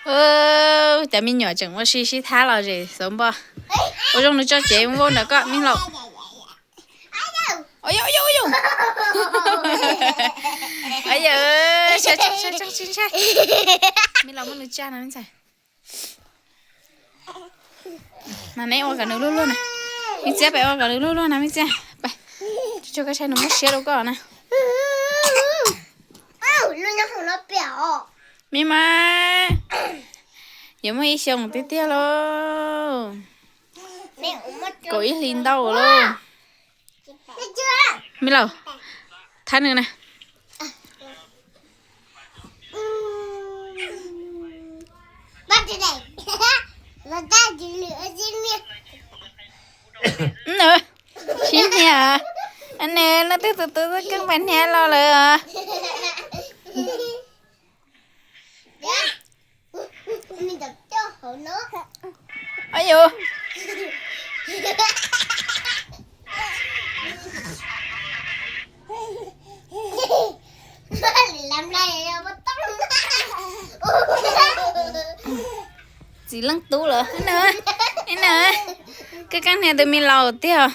Cov me nyuam tseem ua si sib thab los zem xauv npoj. Ua zoo nws tso cev vau nram koj me laus. Yog, me laus muab nws tsa no me ntxhais. No neb ua kom nws luag luag na. Me Txiab, peb ua kom nws luag luag na me Txiab. Tso koj saib nws muab siab rau koj na. Me mas, yuav muaj ib xyoos tiag tiag lauj. Kaum ib hlis ntau lauj. Me laus, thab nws na. Sib hnia. Nws leej twg tus tub keej pais hnia los lawm. Yog, txiv leej tub lawm. Koj kab hnia tus me laus tiag.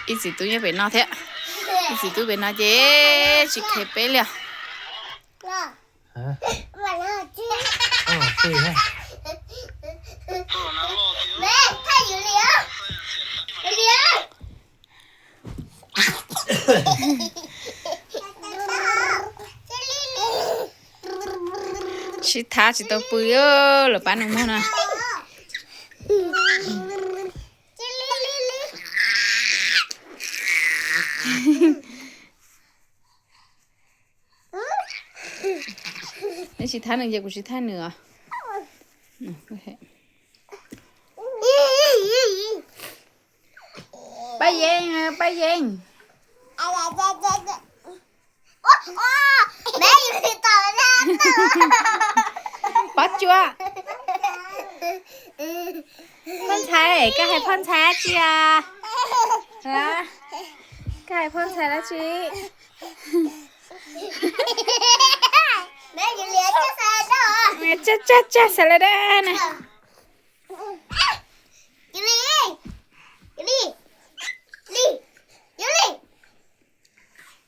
Ib txiv tub nyob pem no thiab. Ib txiv tub pem no ces tsis kheev peb li os. Sib thab tsis tau pw li, lawv pab nws muag no. Neb tsis thab nws ces kuv tsis thab nws os. Paj Yeeb, Paj Yeeb. Pob Tsuas. Phoj ntxhais, koj hais phoj ntxhais dab tsi os? Koj hais phoj ntxhais dab tsi? Tsag tsag tsag, xav lawm dab na.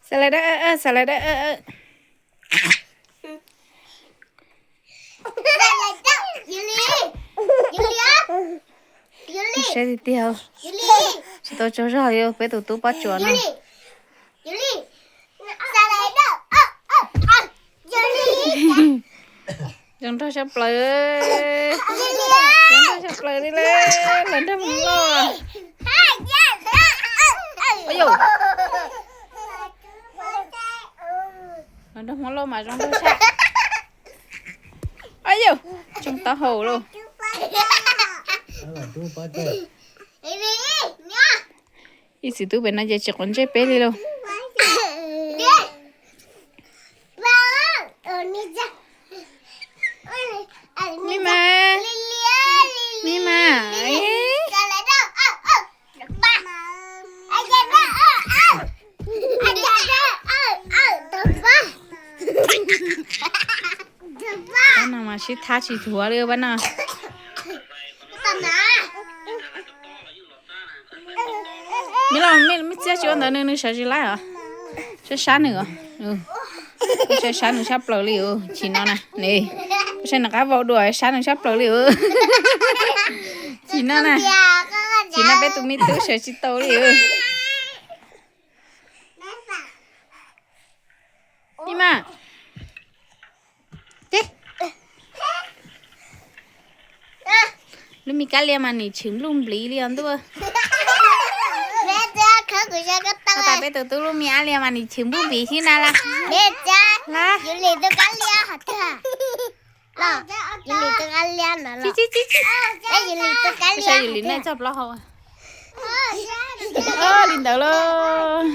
Xav lawm dab, xav lawm dab. Saib tiag tiag, tsis tau tsaug zog li peb tus tub Pob Tsuas no. Zoo nraug tshaj plaws. Zoo nraug tshaj plaws li lawm, hluas nraug Hmoob Lauj. Hluas nraug Hmoob Lauj mas zoo nraug tshaj. Au yau, tsoo taub hau lauj. Ib txiv tub pem no ces tsis quav ntsej peb li lauj. Me mas, me mas. Pab no mas sib thab tsis thuav li pab no. Me los, me txiab tsis ua ntawd nws, nws sawv tsis laib os. Sab sab nws os. Sab sab nws sab plaws li os. Chim no na, koj saib nws qab vau dua, sab nws sab plaws li os. Chim no na, chim no peb tus me tub sawv tsis tau li os. Ib mas. Lub me kab lia mas nim tshwm npluj npliv li os ntuj. Tab sis peb tus tub lub me kab lia mas nim tshwm npluj npliv xwb na la. Yus li tus kab lia hov twg? Yus li tus kab lia no los? Yus li tus kab lia, yus li nej txog plaub hau. Li ntawd lauj.